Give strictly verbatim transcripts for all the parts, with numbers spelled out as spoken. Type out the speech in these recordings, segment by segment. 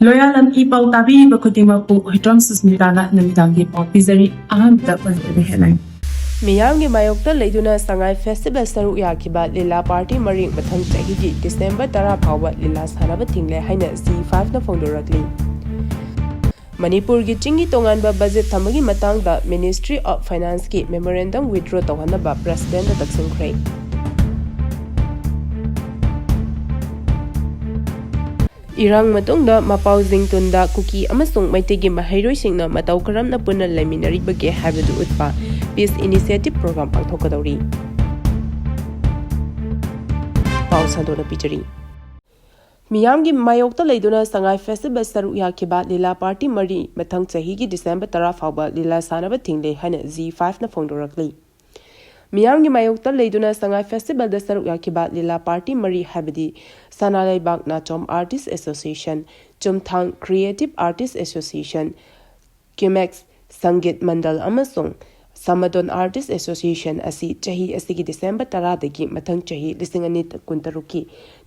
ꯂꯣꯌꯥꯂꯝ E ꯄꯥꯎ ꯇꯥꯕꯤꯔꯤꯕ ꯈꯨꯗꯤꯡꯃꯛꯄꯨ ꯍꯨꯏꯗ꯭ꯔꯣꯝ ꯁꯨꯁꯃꯤꯇꯥꯅ ꯅꯨꯃꯤꯗꯥꯡꯒꯤ ꯄꯥꯎ ꯄꯤꯖꯔꯤ꯫ ꯑꯍꯥꯟꯕꯗ ꯄꯟꯖꯕ ꯍꯦꯠꯂꯥꯏꯟ꯫ ꯃꯤꯌꯥꯝꯒꯤ ꯃꯥꯌꯣꯛꯇ ꯂꯩꯗꯨꯅ ꯁꯉꯥꯏ ꯐꯦꯁꯇꯤꯚꯦꯜ ꯁꯔꯨꯛ ꯌꯥꯈꯤꯕ ꯂꯤꯂꯥ ꯄꯥꯔꯇꯤ ꯃꯔꯤ ꯃꯊꯪ ꯆꯍꯤꯒꯤ ꯗꯤꯁꯦꯝꯕꯔ ꯇꯔꯥ ꯐꯥꯎꯕ ꯂꯤꯂꯥ ꯁꯥꯟꯅꯕ ꯊꯤꯡꯂꯦ ꯍꯥꯏꯅ ꯖꯤ ꯐꯥꯏꯚꯅ ꯐꯣꯡꯗꯣꯔꯛꯂꯤ꯫ ꯃꯅꯤꯄꯨꯔꯒꯤ ꯆꯤꯡꯒꯤ ꯇꯣꯉꯥꯟꯕ ꯕꯖꯦꯠ ꯊꯝꯕꯒꯤ ꯃꯇꯥꯡꯗ Ministry of Financeꯀꯤ memorandum withdraw ꯇꯧꯍꯟꯅꯕ Presidentꯗ ꯇꯛꯁꯤꯟꯈ꯭ꯔꯦ꯫ ꯏꯔꯥꯡ ꯃꯇꯨꯡꯗ ꯃꯄꯥꯎ ꯖꯤꯡꯇꯨꯟꯗ ꯀꯨꯀꯤ ꯑꯃꯁꯨꯡ ꯃꯩꯇꯩꯒꯤ ꯃꯍꯩꯔꯣꯏꯁꯤꯡꯅ ꯃꯇꯧ ꯀꯔꯝꯅ ꯄꯨꯟꯅ ꯂꯩꯃꯤꯟꯅꯔꯤꯕꯒꯦ ꯍꯥꯏꯕꯗꯨ ꯎꯠꯄ Peace Initiative Program ꯄꯥꯡꯊꯣꯛꯀꯗꯧꯔꯤ꯫ ꯄꯥꯎ ꯁꯟꯗꯣꯛꯅ ꯄꯤꯖꯔꯤ꯫ ꯃꯤꯌꯥꯝꯒꯤ ꯃꯥꯌꯣꯛꯇ ꯂꯩꯗꯨꯅ ꯁꯉꯥꯏ ꯐꯦꯁꯇꯤꯚꯦꯜ ꯁꯔꯨꯛ ꯌꯥꯈꯤꯕ ꯂꯤꯂꯥ ꯄꯥꯔꯇꯤ ꯃꯔꯤ ꯃꯊꯪ ꯆꯍꯤꯒꯤ ꯗꯤꯁꯦꯝꯕꯔ ꯇꯔꯥ ꯐꯥꯎꯕ ꯂꯤꯂꯥ ꯁꯥꯟꯅꯕ ꯊꯤꯡꯂꯦ ꯍꯥꯏꯅ ꯖꯤ ꯐꯥꯏꯚꯅ ꯐꯣꯡꯗꯣꯔꯛꯂꯤ꯫ ꯃꯤꯌꯥꯝꯒꯤ ꯃꯥꯌꯣꯛꯇ ꯂꯩꯗꯨꯅ ꯁꯉꯥꯏ ꯐꯦꯁꯇꯤꯚꯦꯜꯗ ꯁꯔꯨꯛ ꯌꯥꯈꯤꯕ ꯂꯤꯂꯥ ꯄꯥꯔꯇꯤ ꯃꯔꯤ ꯍꯥꯏꯕꯗꯤ ꯁꯅꯥ ꯂꯩꯕꯥꯛ ꯅꯥꯆꯣꯝ Artist Association, ꯆꯨꯝꯊꯥꯡ Creative Artist Association, ꯀꯤꯃꯦꯛꯁ ꯁꯪꯒꯤꯠ ꯃꯟꯗꯜ ꯑꯃꯁꯨꯡ ꯁꯃꯥꯗꯣꯟ Artist Association ꯑꯁꯤ ꯆꯍꯤ ꯑꯁꯤꯒꯤ ꯗꯤꯁꯦꯝꯕꯔ ꯇꯔꯥꯗꯒꯤ ꯃꯊꯪ ꯆꯍꯤ ꯂꯤꯁꯤꯡ ꯑꯅꯤ ꯀꯨꯟꯇꯔꯨꯛꯀꯤ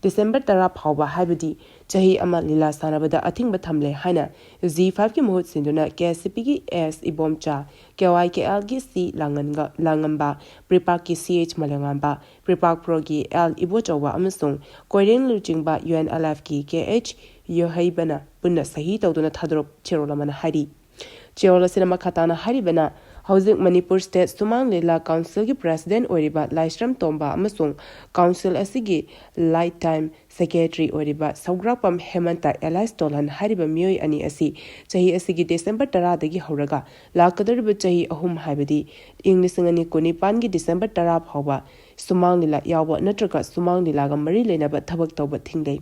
ꯗꯤꯁꯦꯝꯕꯔ ꯇꯔꯥ ꯐꯥꯎꯕ ꯍꯥꯏꯕꯗꯤ ꯆꯍꯤ ꯑꯃ ꯂꯤꯂꯥ ꯁꯥꯟꯅꯕꯗ ꯑꯊꯤꯡꯕ ꯊꯝꯂꯦ ꯍꯥꯏꯅ ꯖꯤ ꯐꯥꯏꯚꯀꯤ ꯃꯍꯨꯠ ꯁꯤꯟꯗꯨꯅ ꯀꯦ ꯑꯦꯁ ꯁꯤ ꯄꯤꯒꯤ ꯑꯦꯁ ꯏꯕꯣꯝꯆꯥ, ꯀꯦ ꯋꯥꯏ ꯀꯦ ꯑꯦꯜꯒꯤ ꯁꯤ ꯂꯥꯡꯉꯟꯒ-, ꯂꯥꯡꯉꯝꯕ, ꯄ꯭ꯔꯤꯄꯥꯛꯀꯤ ꯁꯤ ꯑꯩꯆ ꯃꯂꯦꯉꯥꯝꯕ, ꯄ꯭ꯔꯤꯄꯥꯛ ꯄ꯭ꯔꯣꯒꯤ ꯑꯦꯜ ꯏꯕꯣꯆꯧꯕ ꯑꯃꯁꯨꯡ ꯀꯣꯏꯔꯦꯡ ꯂꯨꯆꯤꯡꯕ ꯌꯨ ꯑꯦꯟ ꯑꯦꯜ ꯑꯦꯐꯀꯤ ꯀꯦ ꯑꯩꯆ ꯌꯣꯍꯩꯕꯅ ꯄꯨꯟꯅ ꯁꯍꯤ ꯇꯧꯗꯨꯅ ꯊꯥꯗꯣꯔꯛ ꯆꯦꯔꯣꯜ ꯑꯃꯅ ꯍꯥꯏꯔꯤ꯫ ꯆꯦꯔꯣꯜ ꯑꯁꯤꯅ ꯃꯈꯥ ꯇꯥꯅ ꯍꯥꯏꯔꯤꯕꯅ, ꯍꯧꯖꯤꯛ ꯃꯅꯤꯄꯨꯔ ꯁ꯭ꯇꯦꯠ ꯁꯨꯃꯥꯡ ꯂꯤꯂꯥ ꯀꯥꯎꯟꯁꯤꯜꯒꯤ ꯄ꯭ꯔꯦꯁꯤꯗꯦꯟꯠ ꯑꯣꯏꯔꯤꯕ ꯂꯥꯏꯁ꯭ꯔꯝ ꯇꯣꯝꯕ ꯑꯃꯁꯨꯡ ꯀꯥꯎꯟꯁꯤꯜ ꯑꯁꯤꯒꯤ ꯂꯥꯏꯐ ꯇꯥꯏꯝ ꯁꯦꯀ꯭ꯔꯦꯇꯔꯤ ꯑꯣꯏꯔꯤꯕ ꯁꯧꯒ꯭ꯔꯥꯛꯄꯝ ꯍꯦꯃꯟꯇ ꯑꯦꯂꯥꯏꯁ ꯇꯣꯜꯍꯟ ꯍꯥꯏꯔꯤꯕ ꯃꯤꯑꯣꯏ ꯑꯅꯤ ꯑꯁꯤ ꯆꯍꯤ ꯑꯁꯤꯒꯤ ꯗꯤꯁꯦꯝꯕꯔ ꯇꯔꯥꯗꯒꯤ ꯍꯧꯔꯒ ꯂꯥꯛꯀꯗꯧꯔꯤꯕ ꯆꯍꯤ ꯑꯍꯨꯝ ꯍꯥꯏꯕꯗꯤ ꯏꯪ ꯂꯤꯁꯤꯡ ꯑꯅꯤ ꯀꯨꯟꯅꯤꯄꯥꯟꯒꯤ ꯗꯤꯁꯦꯝꯕꯔ ꯇꯔꯥ ꯐꯥꯎꯕ ꯁꯨꯃꯥꯡ ꯂꯤꯂꯥ ꯌꯥꯎꯕ ꯅꯠꯇ꯭ꯔꯒ ꯁꯨꯃꯥꯡ ꯂꯤꯂꯥꯒ ꯃꯔꯤ ꯂꯩꯅꯕ ꯊꯕꯛ ꯇꯧꯕ ꯊꯤꯡꯂꯦ꯫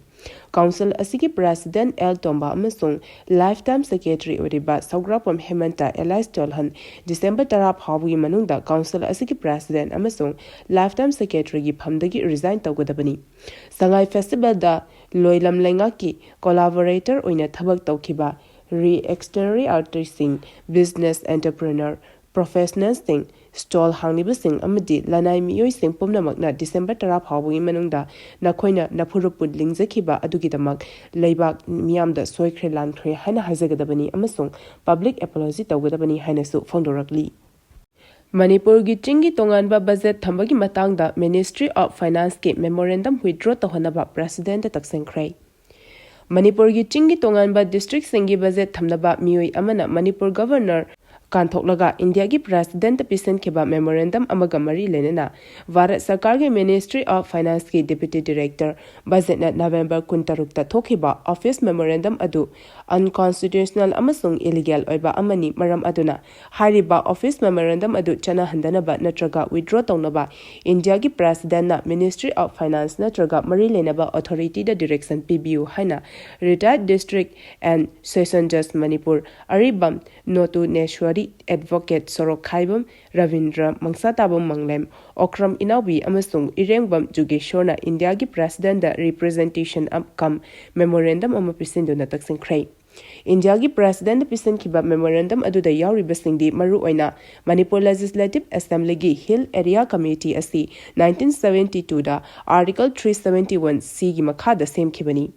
ꯀꯥꯎꯟꯁꯤꯜ ꯑꯁꯤꯒꯤ ꯄ꯭ꯔꯦꯁꯤꯗꯦꯟꯠ ꯑꯦꯜ ꯇꯣꯝꯕ ꯑꯃꯁꯨꯡ ꯂꯥꯏꯐ ꯇꯥꯏꯝ ꯁꯦꯀ꯭ꯔꯦꯇꯔꯤ ꯑꯣꯏꯔꯤꯕ ꯁꯧꯒ꯭ꯔꯥꯛꯄꯝ ꯍꯦꯃꯟꯇ ꯑꯦꯂꯥꯏꯁ ꯇꯣꯜꯍꯟ ꯗꯤꯁꯦꯝꯕꯔ ꯇꯔꯥ ꯐꯥꯎꯕꯒꯤ ꯃꯅꯨꯡꯗ ꯀꯥꯎꯟꯁꯤꯜ ꯑꯁꯤꯒꯤ ꯄ꯭ꯔꯦꯁꯤꯗꯦꯟꯠ ꯑꯃꯁꯨꯡ ꯂꯥꯏꯐ ꯇꯥꯏꯝ ꯁꯦꯀ꯭ꯔꯦꯇꯔꯤꯒꯤ ꯐꯝꯗꯒꯤ ꯔꯤꯖꯥꯏꯟ ꯇꯧꯒꯗꯕꯅꯤ꯫ ꯁꯉꯥꯏ ꯐꯦꯁꯇꯤꯚꯦꯜꯗ ꯂꯣꯏꯂꯝ ꯂꯩꯉꯥꯛꯀꯤ ꯀꯣꯂꯥꯕꯣꯔꯦꯇꯔ ꯑꯣꯏꯅ ꯊꯕꯛ ꯇꯧꯈꯤꯕ ꯔꯤꯑꯦꯛꯁꯅꯔꯤ ꯑꯥꯔꯇꯤꯁꯁꯤꯡ, ꯕꯤꯖꯤꯅꯦꯁ ꯑꯦꯟꯇꯔꯄ꯭ꯔꯦꯅꯔ, ꯄ꯭ꯔꯣꯐꯦꯁꯅꯦꯜꯁꯤꯡ, ꯁ꯭ꯇꯣꯜ ꯍꯥꯡꯂꯤꯕꯁꯤꯡ ꯑꯃꯗꯤ ꯂꯅꯥꯏ ꯃꯤꯑꯣꯏꯁꯤꯡ ꯄꯨꯝꯅꯃꯛꯅ ꯗꯤꯁꯦꯝꯕꯔ ꯇꯔꯥ ꯐꯥꯎꯕꯒꯤ ꯃꯅꯨꯡꯗ ꯅꯈꯣꯏꯅ ꯅꯐꯨꯔꯨꯞꯄꯨ ꯂꯤꯡꯖꯈꯤꯕ ꯑꯗꯨꯒꯤꯗꯃꯛ ꯂꯩꯕꯥꯛ ꯃꯤꯌꯥꯝꯗ ꯁꯣꯏꯈ꯭ꯔꯦ ꯂꯥꯟꯈ꯭ꯔꯦ ꯍꯥꯏꯅ ꯍꯥꯏꯖꯒꯗꯕꯅꯤ ꯑꯃꯁꯨꯡ ꯄꯕ꯭ꯂꯤꯛ ꯑꯦꯄꯣꯂꯣꯖꯤ ꯇꯧꯒꯗꯕꯅꯤ ꯍꯥꯏꯅꯁꯨ ꯐꯣꯡꯗꯣꯔꯛꯂꯤ꯫ ꯃꯅꯤꯄꯨꯔꯒꯤ ꯆꯤꯡꯒꯤ ꯇꯣꯉꯥꯟꯕ ꯕꯖꯦꯠ ꯊꯝꯕꯒꯤ ꯃꯇꯥꯡꯗ Ministry of Finance ꯀꯤ memorandum withdraw ꯇꯧꯍꯟꯅꯕ President ꯇ ꯇꯛꯁꯤꯟꯈ꯭ꯔꯦ꯫ ꯃꯅꯤꯄꯨꯔꯒꯤ ꯆꯤꯡꯒꯤ ꯇꯣꯉꯥꯟꯕ district ꯁꯤꯡꯒꯤ ꯕꯖꯦꯠ ꯊꯝꯅꯕ ꯃꯤꯑꯣꯏ ꯑꯃꯅ ꯃꯅꯤꯄꯨꯔ Governor ꯀꯥꯟꯊꯣꯛꯂꯒ ꯏꯟꯗꯤꯌꯥꯒꯤ President ꯇ ꯄꯤꯁꯤꯟꯈꯤꯕ memorandum ꯑꯃꯒ ꯃꯔꯤ ꯂꯩꯅꯅ ꯚꯥꯔꯠ ꯁꯔꯀꯥꯔꯒꯤ Ministry of Finance ꯀꯤ Deputy Director ꯕꯖꯦꯠꯅ ꯅꯕꯦꯝꯕꯔ ꯀꯨꯟꯇꯔꯨꯛꯇ ꯊꯣꯛꯈꯤꯕ office memorandum ꯑꯗꯨ unconstitutional ꯑꯃꯁꯨꯡ illegal ꯑꯣꯏꯕ ꯑꯃꯅꯤ꯫ ꯃꯔꯝ ꯑꯗꯨꯅ ꯍꯥꯏꯔꯤꯕ office memorandum ꯑꯗꯨ ꯆꯠꯅꯍꯟꯗꯅꯕ ꯅꯠꯇ꯭ꯔꯒ withdraw ꯇꯧꯅꯕ ꯏꯟꯗꯤꯌꯥꯒꯤ President ꯅ Ministry of Finance ꯅꯠꯇ꯭ꯔꯒ ꯃꯔꯤ ꯂꯩꯅꯕ authority ꯗ direction ꯄꯤꯕꯤꯌꯨ ꯍꯥꯏꯅ retired District and Session Judge Manipur Aribam ꯅꯣꯇꯨꯅꯦꯁ꯭ꯋꯔꯤ, Advocate ꯁꯣꯔꯣꯛꯈꯥꯏꯕꯝ ꯔꯕꯤꯟꯗ꯭ꯔ, ꯃꯪꯁꯥꯇꯥꯕꯝ ꯃꯪꯂꯦꯝ, ꯑꯣꯀ꯭ꯔꯝ ꯏꯅꯥꯎꯕꯤ ꯑꯃꯁꯨꯡ ꯏꯔꯦꯡꯕꯝ ꯖꯨꯒꯦꯁ꯭ꯋꯔꯅ ꯏꯟꯗꯤꯌꯥꯒꯤ President ꯗ representation cum memorandum ꯑꯃ ꯄꯤꯁꯤꯟꯗꯨꯅ ꯇꯛꯁꯤꯟꯈ꯭ꯔꯦ꯫ ꯏꯟꯗꯤꯌꯥꯒꯤ President ꯅ ꯄꯤꯁꯤꯟꯈꯤꯕ memorandum ꯑꯗꯨꯗ ꯌꯥꯎꯔꯤꯕꯁꯤꯡꯗꯤ ꯃꯔꯨꯑꯣꯏꯅ ꯃꯅꯤꯄꯨꯔ Legislative Assembly ꯒꯤ Hill Area Committee ꯑꯁꯤ nineteen seventy two ꯗ Article three seventy one C ꯒꯤ ꯃꯈꯥꯗ ꯁꯦꯝꯈꯤꯕꯅꯤ꯫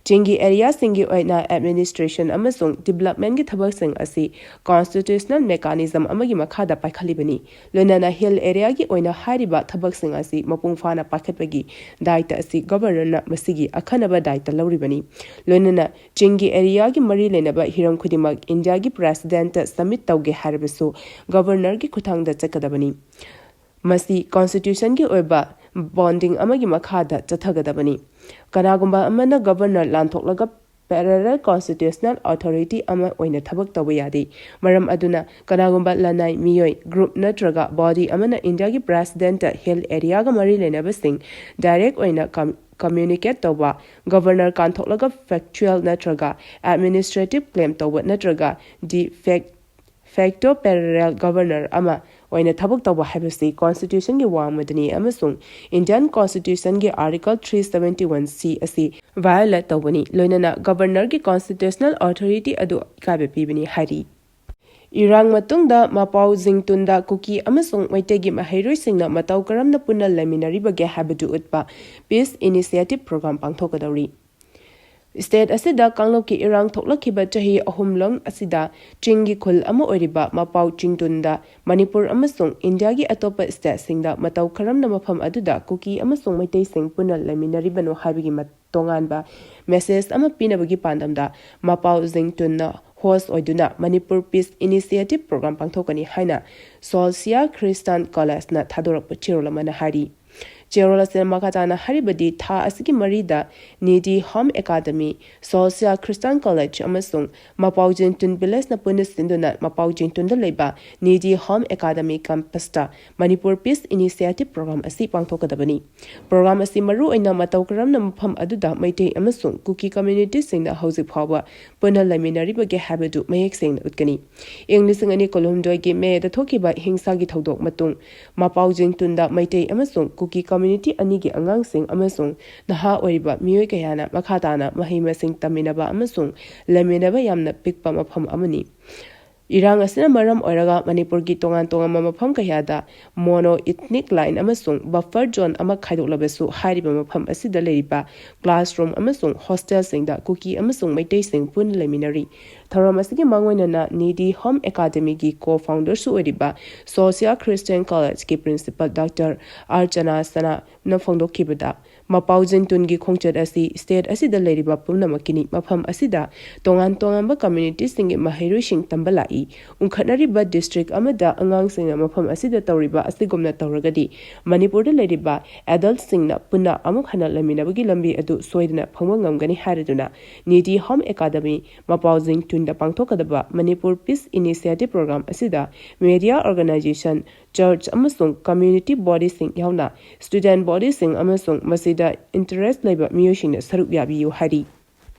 ꯆꯤꯡꯒꯤ area ꯁꯤꯡꯒꯤ ꯑꯣꯏꯅ administration ꯑꯃꯁꯨꯡ development ꯀꯤ ꯊꯕꯛꯁꯤꯡ ꯑꯁꯤ constitutional mechanism ꯑꯃꯒꯤ ꯃꯈꯥꯗ ꯄꯥꯏꯈꯠꯂꯤꯕꯅꯤ꯫ ꯂꯣꯏꯅꯅ Hill Area ꯒꯤ ꯑꯣꯏꯅ ꯍꯥꯏꯔꯤꯕ ꯊꯕꯛꯁꯤꯡ ꯑꯁꯤ ꯃꯄꯨꯡ ꯐꯥꯅ ꯄꯥꯏꯈꯠꯄꯒꯤ ꯗꯥꯏꯇ ꯑꯁꯤ Governor ꯅ ꯃꯁꯤꯒꯤ ꯑꯈꯟꯅꯕ ꯗꯥꯏꯇ ꯂꯧꯔꯤꯕꯅꯤ꯫ ꯂꯣꯏꯅꯅ ꯆꯤꯡꯒꯤ area ꯒꯤ ꯃꯔꯤ ꯂꯩꯅꯕ ꯍꯤꯔꯝ ꯈꯨꯗꯤꯡꯃꯛ ꯏꯟꯗꯤꯌꯥꯒꯤ President ꯇ submit ꯇꯧꯒꯦ ꯍꯥꯏꯔꯕꯁꯨ Governor ꯒꯤ ꯈꯨꯠꯊꯥꯡꯗ ꯆꯠꯀꯗꯕꯅꯤ꯫ ꯃꯁꯤ constitution ꯒꯤ ꯑꯣꯏꯕ bonding ꯑꯃꯒꯤ ꯃꯈꯥꯗ ꯆꯠꯊꯒꯗꯕꯅꯤ꯫ ꯀꯅꯥꯒꯨꯝꯕ ꯑꯃꯅ Governor ꯂꯥꯟꯊꯣꯛꯂꯒ parallel constitutional authority ꯑꯃ ꯑꯣꯏꯅ ꯊꯕꯛ ꯇꯧꯕ ꯌꯥꯗꯦ꯫ ꯃꯔꯝ ꯑꯗꯨꯅ ꯀꯅꯥꯒꯨꯝꯕ ꯂꯅꯥꯏ ꯃꯤꯑꯣꯏ, group ꯅꯠꯇ꯭ꯔꯒ body ꯑꯃꯅ ꯏꯟꯗꯤꯌꯥꯒꯤ President ꯇ Hill Area ꯒ ꯃꯔꯤ ꯂꯩꯅꯕꯁꯤꯡ direct ꯑꯣꯏꯅ com-, communicate ꯇꯧꯕ, Governor ꯀꯥꯟꯊꯣꯛꯂꯒ factual ꯅꯠꯇ꯭ꯔꯒ administrative claim ꯇꯧꯕ ꯅꯠꯇ꯭ꯔꯒ de fac-, facto parallel Governor ꯑꯃ ꯑꯣꯏꯅ ꯊꯕꯛ ꯇꯧꯕ ꯍꯥꯏꯕꯁꯤ constitution ꯒꯤ ꯋꯥꯡꯃꯗꯅꯤ ꯑꯃꯁꯨꯡ Indian constitution ꯒꯤ Article three seventy one C ꯑꯁꯤ violate ꯇꯧꯕꯅꯤ, ꯂꯣꯏꯅꯅ Governor ꯒꯤ constitutional authority ꯑꯗꯨ ꯏꯀꯥꯏꯕ ꯄꯤꯕꯅꯤ ꯍꯥꯏꯔꯤ꯫ ꯏꯔꯥꯡ ꯃꯇꯨꯡꯗ ꯃꯄꯥꯎ ꯖꯤꯡꯇꯨꯟꯗ ꯀꯨꯀꯤ ꯑꯃꯁꯨꯡ ꯃꯩꯇꯩꯒꯤ ꯃꯍꯩꯔꯣꯏꯁꯤꯡꯅ ꯃꯇꯧ ꯀꯔꯝꯅ ꯄꯨꯟꯅ ꯂꯩꯃꯤꯟꯅꯔꯤꯕꯒꯦ ꯍꯥꯏꯕꯗꯨ ꯎꯠꯄ Peace Initiative Program ꯄꯥꯡꯊꯣꯛꯀꯗꯧꯔꯤ꯫ State ꯑꯁꯤꯗ ꯀꯥꯡꯂꯨꯞꯀꯤ ꯏꯔꯥꯡ ꯊꯣꯛꯂꯛꯈꯤꯕ ꯆꯍꯤ ꯑꯍꯨꯝꯂꯣꯝ ꯑꯁꯤꯗ ꯆꯤꯡꯒꯤ ꯈꯨꯜ ꯑꯃ ꯑꯣꯏꯔꯤꯕ ꯃꯄꯥꯎ ꯆꯤꯡꯇꯨꯟꯗ ꯃꯅꯤꯄꯨꯔ ꯑꯃꯁꯨꯡ ꯏꯟꯗꯤꯌꯥꯒꯤ ꯑꯇꯣꯞꯄ stateꯁꯤꯡꯗ ꯃꯇꯧ ꯀꯔꯝꯅ ꯃꯐꯝ ꯑꯗꯨꯗ ꯀꯨꯀꯤ ꯑꯃꯁꯨꯡ ꯃꯩꯇꯩꯁꯤꯡ ꯄꯨꯟꯅ ꯂꯩꯃꯤꯟꯅꯔꯤꯕꯅꯣ ꯍꯥꯏꯕꯒꯤ ꯃꯠ-, ꯇꯣꯉꯥꯟꯕ message ꯑꯃ ꯄꯤꯅꯕꯒꯤ ꯄꯥꯟꯗꯝꯗ ꯃꯄꯥꯎ ꯖꯤꯡꯇꯨꯟꯅ host ꯑꯣꯏꯗꯨꯅ ꯃꯅꯤꯄꯨꯔ Peace Initiative Program ꯄꯥꯡꯊꯣꯛꯀꯅꯤ ꯍꯥꯏꯅ ꯁꯣꯜꯁꯤꯌꯥ ꯈ꯭ꯔꯤꯁꯇꯥꯟ ꯀꯣꯂꯦꯖꯅ ꯊꯥꯗꯣꯔꯛꯄ ꯆꯦꯔꯣꯜ ꯑꯃꯅ ꯍꯥꯏꯔꯤ꯫ ꯆꯦꯔꯣꯜ ꯑꯁꯤꯅ ꯃꯈꯥ ꯇꯥꯅ ꯍꯥꯏꯔꯤꯕꯗꯤ, ꯊꯥ ꯑꯁꯤꯒꯤ ꯃꯔꯤꯗ Nidi home academy, Solshiya Christian college ꯑꯃꯁꯨꯡ ꯃꯄꯥꯎ ꯖꯤꯡꯇꯨꯟ ꯚꯤꯂꯦꯖꯅ ꯄꯨꯟꯅ ꯁꯤꯟꯗꯨꯅ ꯃꯄꯥꯎ ꯖꯤꯡꯇꯨꯟꯗ ꯂꯩꯕ ꯅꯤꯗꯤ ꯍꯣꯝ ꯑꯦꯀꯥꯗꯃꯤ ꯀꯦꯝꯄꯁꯇ ꯃꯅꯤꯄꯨꯔ Peace Initiative Program ꯑꯁꯤ ꯄꯥꯡꯊꯣꯛꯀꯗꯕꯅꯤ꯫ Program ꯑꯁꯤ ꯃꯔꯨ ꯑꯣꯏꯅ ꯃꯇꯧ ꯀꯔꯝꯅ ꯃꯐꯝ ꯑꯗꯨꯗ ꯃꯩꯇꯩ ꯑꯃꯁꯨꯡ ꯀꯨꯀꯤ communityꯁꯤꯡꯅ ꯍꯧꯖꯤꯛ ꯐꯥꯎꯕ ꯄꯨꯟꯅ ꯂꯩꯃꯤꯟꯅꯔꯤꯕꯒꯦ ꯍꯥꯏꯕꯗꯨ ꯃꯌꯦꯛ ꯁꯦꯡꯅ ꯎꯠꯀꯅꯤ꯫ ꯏꯪ ꯂꯤꯁꯤꯡ ꯑꯅꯤ ꯀꯨꯟꯍꯨꯝꯗꯣꯏꯒꯤ ꯃꯦꯗ ꯊꯣꯛꯈꯤꯕ ꯍꯤꯡꯁꯥꯒꯤ ꯊꯧꯗꯣꯛ ꯃꯇꯨꯡ ꯃꯄꯥꯎ ꯖꯤꯡꯇꯨꯟꯗ ꯃꯩꯇꯩ ꯑꯃꯁꯨꯡ ꯀꯨꯀꯤ community ꯑꯅꯤꯒꯤ ꯑꯉꯥꯡꯁꯤꯡ ꯑꯃꯁꯨꯡ ꯅꯍꯥ ꯑꯣꯏꯔꯤꯕ ꯃꯤꯑꯣꯏ ꯀꯌꯥꯅ ꯃꯈꯥ ꯇꯥꯅ ꯃꯍꯩ ꯃꯁꯤꯡ ꯇꯝꯃꯤꯟꯅꯕ ꯑꯃꯁꯨꯡ ꯂꯩꯃꯤꯟꯅꯕ ꯌꯥꯝꯅ ꯄꯤꯛꯄ ꯃꯐꯝ ꯑꯃꯅꯤ꯫ ꯏꯔꯥꯡ ꯑꯁꯤꯅ ꯃꯔꯝ ꯑꯣꯏꯔꯒ ꯃꯅꯤꯄꯨꯔꯒꯤ ꯇꯣꯉꯥꯟ ꯇꯣꯉꯥꯟꯕ ꯃꯐꯝ ꯀꯌꯥꯗ mono ethnic line ꯑꯃꯁꯨꯡ buffer zone ꯑꯃ ꯈꯥꯏꯗꯣꯛꯂꯕꯁꯨ, ꯍꯥꯏꯔꯤꯕ ꯃꯐꯝ ꯑꯁꯤꯗ ꯂꯩꯔꯤꯕ classroom ꯑꯃꯁꯨꯡ hostelꯁꯤꯡꯗ ꯀꯨꯀꯤ ꯑꯃꯁꯨꯡ ꯃꯩꯇꯩꯁꯤꯡ ꯄꯨꯟꯅ ꯂꯩꯃꯤꯟꯅꯔꯤ꯫ ꯊꯧꯔꯝ ꯑꯁꯤꯒꯤ ꯃꯥꯡꯑꯣꯏꯅꯅ ꯅꯤꯗꯤ ꯍꯣꯝ ꯑꯦꯀꯥꯗꯃꯤꯒꯤ co-founderꯁꯨ ꯑꯣꯏꯔꯤꯕ ꯁꯣꯁꯤꯌꯥ ꯈ꯭ꯔꯤꯁꯇꯤꯌꯟ ꯀꯣꯂꯦꯖꯀꯤ principal Doctor ꯑꯥꯔꯆꯅꯥ ꯁꯅꯥꯅ ꯐꯣꯡꯗꯣꯛꯈꯤꯕꯗ, ꯃꯄꯥꯎ ꯖꯤꯡꯇꯨꯟꯒꯤ ꯈꯣꯡꯆꯠ ꯑꯁꯤ state ꯑꯁꯤꯗ ꯂꯩꯔꯤꯕ ꯄꯨꯝꯅꯃꯛꯀꯤꯅꯤ꯫ ꯃꯐꯝ ꯑꯁꯤꯗ ꯇꯣꯉꯥꯟ ꯇꯣꯉꯥꯟꯕ communityꯁꯤꯡꯒꯤ ꯃꯍꯩꯔꯣꯏꯁꯤꯡ ꯇꯝꯕ ꯂꯥꯛꯏ꯫ ꯎꯪꯈꯠꯅꯔꯤꯕ district ꯑꯃꯗ ꯑꯉꯥꯡꯁꯤꯡꯅ ꯃꯐꯝ ꯑꯁꯤꯗ ꯇꯧꯔꯤꯕ ꯑꯁꯤꯒꯨꯝꯅ ꯇꯧꯔꯒꯗꯤ, ꯃꯅꯤꯄꯨꯔꯗ ꯂꯩꯔꯤꯕ adultꯁꯤꯡꯅ ꯄꯨꯟꯅ ꯑꯃꯨꯛ ꯍꯟꯅ ꯂꯩꯃꯤꯟꯅꯕꯒꯤ ꯂꯝꯕꯤ ꯑꯗꯨ ꯁꯣꯏꯗꯅ ꯐꯪꯕ ꯉꯝꯒꯅꯤ ꯍꯥꯏꯔꯗꯨꯅ, ꯅꯤꯗꯤ ꯍꯣꯝ ꯑꯦꯀꯥꯗꯃꯤ ꯃꯄꯥꯎ ꯖꯤꯡꯇꯨꯟꯗ ꯄꯥꯡꯊꯣꯛꯀꯗꯕ ꯃꯅꯤꯄꯨꯔ Peace Initiative Program ꯑꯁꯤꯗ media organisation, church ꯑꯃꯁꯨꯡ community bodyꯁꯤꯡ ꯌꯥꯎꯅ student bodyꯁꯤꯡ ꯑꯃꯁꯨꯡ ꯃꯁꯤꯗ interest ꯂꯩꯕ ꯃꯤꯑꯣꯏꯁꯤꯡꯅ ꯁꯔꯨꯛ ꯌꯥꯕꯤꯌꯨ ꯍꯥꯏꯔꯤ꯫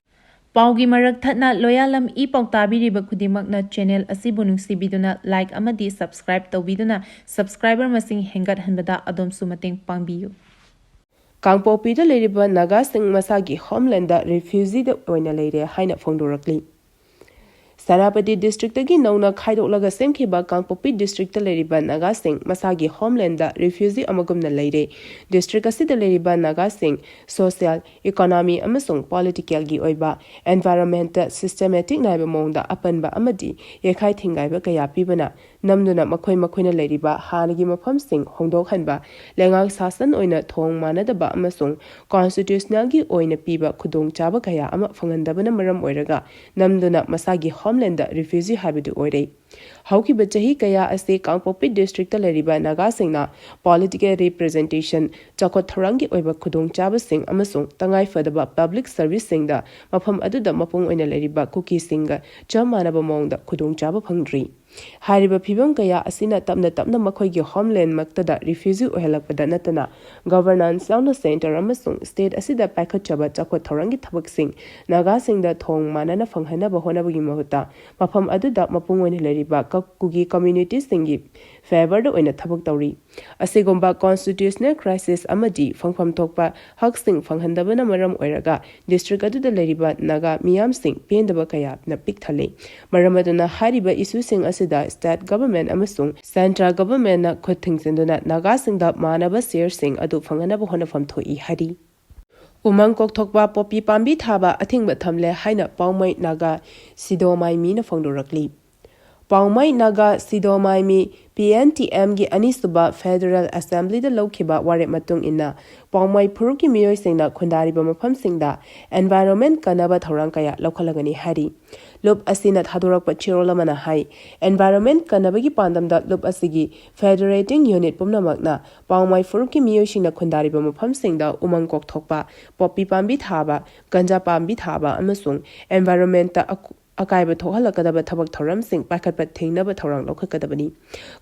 ꯄꯥꯎꯒꯤ ꯃꯔꯛ ꯊꯠꯅ ꯂꯣꯌꯥꯂꯝ ꯏ ꯄꯥꯎ ꯇꯥꯕꯤꯔꯤꯕ ꯈꯨꯗꯤꯡꯃꯛꯅ channel ꯑꯁꯤꯕꯨ ꯅꯨꯡꯁꯤꯕꯤꯗꯨꯅ like ꯑꯃꯗꯤ subscribe ꯇꯧꯕꯤꯗꯨꯅ subscriber ꯃꯁꯤꯡ ꯍꯦꯟꯒꯠꯍꯟꯕꯗ ꯑꯗꯣꯝꯁꯨ ꯃꯇꯦꯡ ꯄꯥꯡꯕꯤꯌꯨ꯫ ꯀꯥꯡꯄꯣꯛꯄꯤꯗ ꯂꯩꯔꯤꯕ ꯅꯥꯒꯥꯁꯤꯡ ꯃꯁꯥꯒꯤ homelandꯗ refugeeꯗ ꯑꯣꯏꯅ ꯂꯩꯔꯦ ꯍꯥꯏꯅ ꯐꯣꯡꯗꯣꯔꯛꯂꯤ꯫ ꯁꯦꯅꯥꯄꯇꯤ ꯗꯤꯁꯇ꯭ꯔꯤꯛꯇꯒꯤ ꯅꯧꯅ ꯈꯥꯏꯗꯣꯛꯂꯒ ꯁꯦꯝꯈꯤꯕ ꯀꯥꯡꯄꯣꯛꯄꯤ ꯗꯤꯁꯇ꯭ꯔꯤꯛꯇ ꯂꯩꯔꯤꯕ ꯅꯥꯒꯥꯁꯤꯡ ꯃꯁꯥꯒꯤ ꯍꯣꯝꯂꯦꯟꯗ ꯔꯤꯐ꯭ꯌꯨꯖꯤ ꯑꯃꯒꯨꯝꯅ ꯂꯩꯔꯦ꯫ ꯗꯤꯁꯇ꯭ꯔꯤꯛ ꯑꯁꯤꯗ ꯂꯩꯔꯤꯕ ꯅꯥꯒꯥꯁꯤꯡ ꯁꯣꯁꯤꯌꯦꯜ, ꯏꯀꯣꯅꯣꯃꯤ ꯑꯃꯁꯨꯡ ꯄꯣꯂꯤꯇꯤꯀꯦꯜꯒꯤ ꯑꯣꯏꯕ ꯑꯦꯟꯚꯥꯏꯔꯣꯟꯃꯦꯟꯇ ꯁꯤꯁꯇꯦꯃꯦꯇꯤꯛ ꯅꯥꯏꯕ ꯃꯑꯣꯡꯗ ꯑꯄꯟꯕ ꯑꯃꯗꯤ ꯌꯩꯈꯥꯏ ꯊꯤꯡꯒꯥꯏꯕ ꯀꯌꯥ ꯄꯤꯕꯅ ꯅꯝꯗꯨꯅ ꯃꯈꯣꯏ ꯃꯈꯣꯏꯅ ꯂꯩꯔꯤꯕ ꯍꯥꯟꯅꯒꯤ ꯃꯐꯝꯁꯤꯡ ꯍꯣꯡꯗꯣꯛꯍꯟꯕ, ꯂꯩꯉꯥꯛ ꯁꯥꯁꯟ ꯑꯣꯏꯅ ꯊꯣꯡ ꯃꯥꯟꯅꯗꯕ ꯑꯃꯁꯨꯡ ꯀꯣꯟꯁꯇꯤꯇ꯭ꯌꯨꯁꯅꯦꯜꯒꯤ ꯑꯣꯏꯅ ꯄꯤꯕ ꯈꯨꯗꯣꯡꯆꯥꯕ ꯀꯌꯥ ꯑꯃ ꯐꯪꯍꯟꯗꯕꯅ ꯃꯔꯝ ꯑꯣꯏꯔꯒ ꯅꯝꯗꯨꯅ ꯃꯁꯥꯒꯤ ꯍꯣꯝꯂꯦꯟꯗ ꯔꯤꯐ꯭ꯌꯨꯖꯤ ꯍꯥꯏꯕꯗꯨ ꯑꯣꯏꯔꯦ꯫ ꯍꯧꯈꯤꯕ ꯆꯍꯤ ꯀꯌꯥ ꯑꯁꯤ ꯀꯥꯡꯄꯣꯛꯄꯤ ꯗꯤꯁꯇ꯭ꯔꯤꯛꯇ ꯂꯩꯔꯤꯕ ꯅꯥꯒꯥꯁꯤꯡꯅ ꯄꯣꯂꯤꯇꯤꯀꯦꯜ ꯔꯤꯄ꯭ꯔꯖꯦꯟꯇꯦꯁꯟ, ꯆꯥꯎꯈꯠ ꯊꯧꯔꯥꯡꯒꯤ ꯑꯣꯏꯕ ꯈꯨꯗꯣꯡꯆꯥꯕꯁꯤꯡ ꯑꯃꯁꯨꯡ ꯇꯉꯥꯏꯐꯗꯕ ꯄꯕ꯭ꯂꯤꯛ ꯁꯔꯚꯤꯁꯁꯤꯡꯗ ꯃꯐꯝ ꯑꯗꯨꯗ ꯃꯄꯨꯡ ꯑꯣꯏꯅ ꯂꯩꯔꯤꯕ ꯀꯨꯀꯤꯁꯤꯡꯒ ꯆꯞ ꯃꯥꯟꯅꯕ ꯃꯑꯣꯡꯗ ꯈꯨꯗꯣꯡꯆꯥꯕ ꯐꯪꯗ꯭ꯔꯤ꯫ ꯍꯥꯏꯔꯤꯕ ꯐꯤꯚꯝ ꯀꯌꯥ ꯑꯁꯤꯅ ꯇꯞꯅ ꯇꯞꯅ ꯃꯈꯣꯏꯒꯤ ꯍꯣꯝꯂꯦꯟꯗꯃꯛꯇꯗ ꯔꯤꯐ꯭ꯌꯨꯖꯤ ꯑꯣꯏꯍꯜꯂꯛꯄꯗ ꯅꯠꯇꯅ ꯒꯚꯔꯅꯥꯟꯁ ꯌꯥꯎꯅ ꯁꯦꯟꯇꯔ ꯑꯃꯁꯨꯡ ꯁ꯭ꯇꯦꯠ ꯑꯁꯤꯗ ꯄꯥꯏꯈꯠꯆꯕ ꯆꯥꯎꯈꯠ ꯊꯧꯔꯥꯡꯒꯤ ꯊꯕꯛꯁꯤꯡ ꯅꯥꯒꯥꯁꯤꯡꯗ ꯊꯣꯡ ꯃꯥꯟꯅꯅ ꯐꯪꯍꯟꯅꯕ ꯍꯣꯠꯅꯕꯒꯤ ꯃꯍꯨꯠꯇ ꯃꯐꯝ ꯑꯗꯨꯗ ꯃꯄꯨꯡ ꯑꯣꯏꯅ ꯂꯩꯔꯤꯕ ꯀ-, ꯀꯨꯀꯤ ꯀꯝꯃ꯭ꯌꯨꯅꯤꯇꯤꯁꯤꯡꯒꯤ ꯐꯦꯚꯔꯗ ꯑꯣꯏꯅ ꯊꯕꯛ ꯇꯧꯔꯤ꯫ ꯑꯁꯤꯒꯨꯝꯕ ꯀꯣꯟꯁꯇꯤꯇ꯭ꯌꯨꯁꯅꯦꯜ ꯀ꯭ꯔꯥꯏꯁꯤꯁ ꯑꯃꯗꯤ ꯐꯪꯐꯝ ꯊꯣꯛꯄ ꯍꯛꯁꯤꯡ ꯐꯪꯍꯟꯗꯕꯅ ꯃꯔꯝ ꯑꯣꯏꯔꯒ ꯗꯤꯁꯇ꯭ꯔꯤꯛ ꯑꯗꯨꯗ ꯂꯩꯔꯤꯕ ꯅꯥꯒꯥ ꯃꯤꯌꯥꯝꯁꯤꯡ ꯄꯦꯟꯗꯕ ꯀꯌꯥꯅ ꯄꯤꯛ ꯊꯜꯂꯤ꯫ ꯃꯔꯝ ꯑꯗꯨꯅ ꯍꯥꯏꯔꯤꯕ ꯏꯁꯨꯁꯤꯡ ꯑꯁꯤꯗ ꯁ꯭ꯇꯦꯠ ꯒꯚꯔꯟꯃꯦꯟꯠ ꯑꯃꯁꯨꯡ ꯁꯦꯟꯇ꯭ꯔꯦꯜ ꯒꯚꯔꯟꯃꯦꯟꯠꯅ ꯈꯨꯠ ꯊꯤꯡꯖꯤꯟꯗꯨꯅ ꯅꯥꯒꯥꯁꯤꯡꯗ ꯃꯥꯟꯅꯕ ꯁꯦꯌꯔꯁꯤꯡ ꯑꯗꯨ ꯐꯪꯍꯟꯅꯕ ꯍꯣꯠꯅꯐꯝ ꯊꯣꯛꯏ ꯍꯥꯏꯔꯤ꯫ ꯎꯃꯪ ꯀꯣꯛꯊꯣꯛꯄ ꯄꯣꯄꯤ ꯄꯥꯝꯕꯤ ꯊꯥꯕ ꯑꯊꯤꯡꯕ ꯊꯝꯂꯦ ꯍꯥꯏꯅ ꯄꯥꯎꯃꯩ ꯅꯥꯒꯥ ꯁꯤꯗꯣꯃꯥꯏ ꯃꯤꯅ ꯐꯣꯡꯗꯣꯔꯛꯂꯤ꯫ ꯄꯥꯎꯃꯩ ꯅꯥꯒꯥ ꯁꯤꯗꯣꯃꯥꯏ ꯃꯤ ꯄꯤ ꯑꯦꯟ ꯇꯤ ꯑꯦꯝꯒꯤ ꯑꯅꯤꯁꯨꯕ ꯐꯦꯗꯔꯦꯜ ꯑꯦꯁꯦꯝꯕ꯭ꯂꯤꯗ ꯂꯧꯈꯤꯕ ꯋꯥꯔꯦꯞ ꯃꯇꯨꯡ ꯏꯟꯅ ꯄꯥꯎꯃꯩ ꯐꯨꯔꯨꯞꯀꯤ ꯃꯤꯑꯣꯏꯁꯤꯡꯅ ꯈꯨꯟꯗꯥꯔꯤꯕ ꯃꯐꯝꯁꯤꯡꯗ ꯑꯦꯟꯚꯥꯏꯔꯣꯟꯃꯦꯟꯠ ꯀꯟꯅꯕ ꯊꯧꯔꯥꯡ ꯀꯌꯥ ꯂꯧꯈꯠꯂꯒꯅꯤ ꯍꯥꯏꯔꯤ꯫ ꯂꯨꯞ ꯑꯁꯤꯅ ꯊꯥꯗꯣꯔꯛꯄ ꯆꯦꯔꯣꯜ ꯑꯃꯅ ꯍꯥꯏ, ꯑꯦꯟꯚꯥꯏꯔꯣꯟꯃꯦꯟꯠ ꯀꯟꯅꯕꯒꯤ ꯄꯥꯟꯗꯝꯗ ꯂꯨꯞ ꯑꯁꯤꯒꯤ ꯐꯦꯗꯔꯦꯇꯤꯡ ꯌꯨꯅꯤꯠ ꯄꯨꯝꯅꯃꯛꯅ ꯄꯥꯎꯃꯩ ꯐꯨꯔꯨꯞꯀꯤ ꯃꯤꯑꯣꯏꯁꯤꯡꯅ ꯈꯨꯟꯗꯥꯔꯤꯕ ꯃꯐꯝꯁꯤꯡꯗ ꯎꯃꯪ ꯀꯣꯛꯊꯣꯛꯄ, ꯄꯣꯄꯤ ꯄꯥꯝꯕꯤ ꯊꯥꯕ, ꯒꯟꯖꯥ ꯄꯥꯝꯕꯤ ꯊꯥꯕ ꯑꯃꯁꯨꯡ ꯑꯦꯟꯚꯥꯏꯔꯣꯟꯃꯦꯟꯠꯇ ꯑꯀꯨ-, ꯑꯀꯥꯏꯕ ꯊꯣꯛꯍꯜꯂꯛꯀꯗꯕ ꯊꯕꯛ ꯊꯧꯔꯝꯁꯤꯡ ꯄꯥꯏꯈꯠꯄ ꯊꯤꯡꯅꯕ ꯊꯧꯔꯥꯡ ꯂꯧꯈꯠꯀꯗꯕꯅꯤ꯫